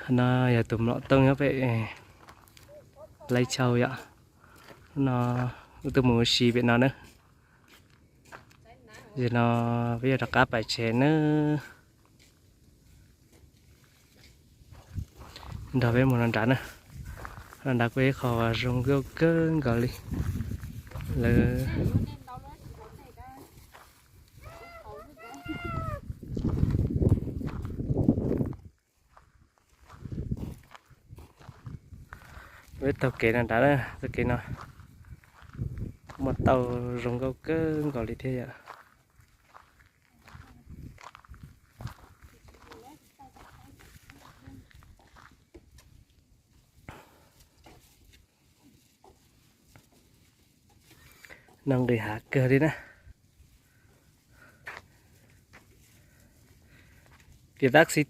No yog tus mlom tooj nyob pem Laib Chau yom. Hnub no wb tuaj mus ua si pem no na. Yog no peb yuav rov qab pais tsev na. Nrog peb mus no nrad na. No nrad kuj ib qho zoo nkauj kawg nkaus li. Lawv Peb taug kev no nrad na, taug kev no muaj tauj zoo nkauj kawg nkaus li thiab yom. No nqis hav kawg li na. Tias tab sis